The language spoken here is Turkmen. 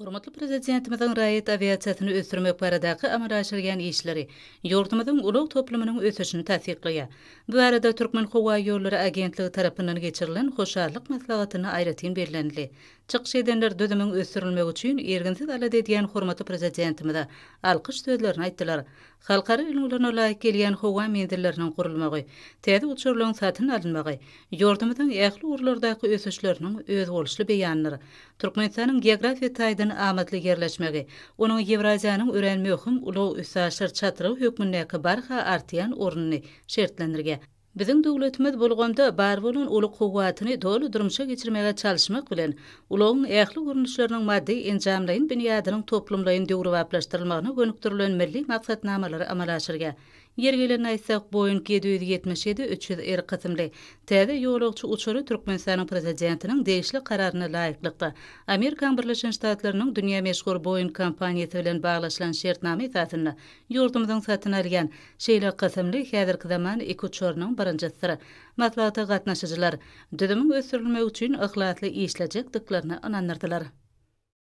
Hormatly Prezidentimiziň raýat awiasiýasyny ösdürmek baradaky amala aşyrýan işleri ýurdumyzyň ulag toplumynyň ösüşini tassyklaýar. Bu barada Türkmenhowaýollary agentligi tarapyndan geçirilen hoşallyk maslahatynda aýratyn bellenildi. Çykyş edenler düzümiň ösdürilmegi üçin irginsiz alada edýän hormatly Prezidentimize alkyş sözlerini aýtdylar. Halkara ülňülerine laýyk gelýän howa menzilleriniň gurulmagy, täze uçarlaryň satyn alynmagy ýurdumyzyň ähli ugurlardaky ösüşleriniň özboluşly beýanydyr. Türkmenistanyň geografiýa taýdan amatly ýerleşmegi, onuň Ýewraziýanyň örän möhüm ulag-üstaşyr çatrygy hökmündäki barha artýan ornuny şertlendirýär. Biziň döwletimiz bu ulgamda bar bolan uly kuwwatyny doly durmuşa geçirmäge çalyşmak bilen, ulagyň ähli görnüşleriniň maddy-enjamlaýyn binýadynyň toplumlaýyn döwrebaplaşdyrylmagyna gönükdirilen milli maksatnamalary amala aşyrýar. Ýeri gelende aýtsak, Boeing 777 300 R kysymly täze ýolagçy uçary Türkmenistanyň Prezidentiniň degişli Kararyna laýyklykda, Amerikanyň Birleşen Ştatlarynyň dünýä meşhur Boeing kompaniýasy bilen baglaşylan şertnama esasynda ýurdumyzyň satyn alýan şeýle kysymly häzirki zaman ikuçarynyň birinjisidir. Maslahata gatnaşyjylar düzümiň ösdürilmegi üçin yhlasly işlejekdiklerine ynandyrdylar.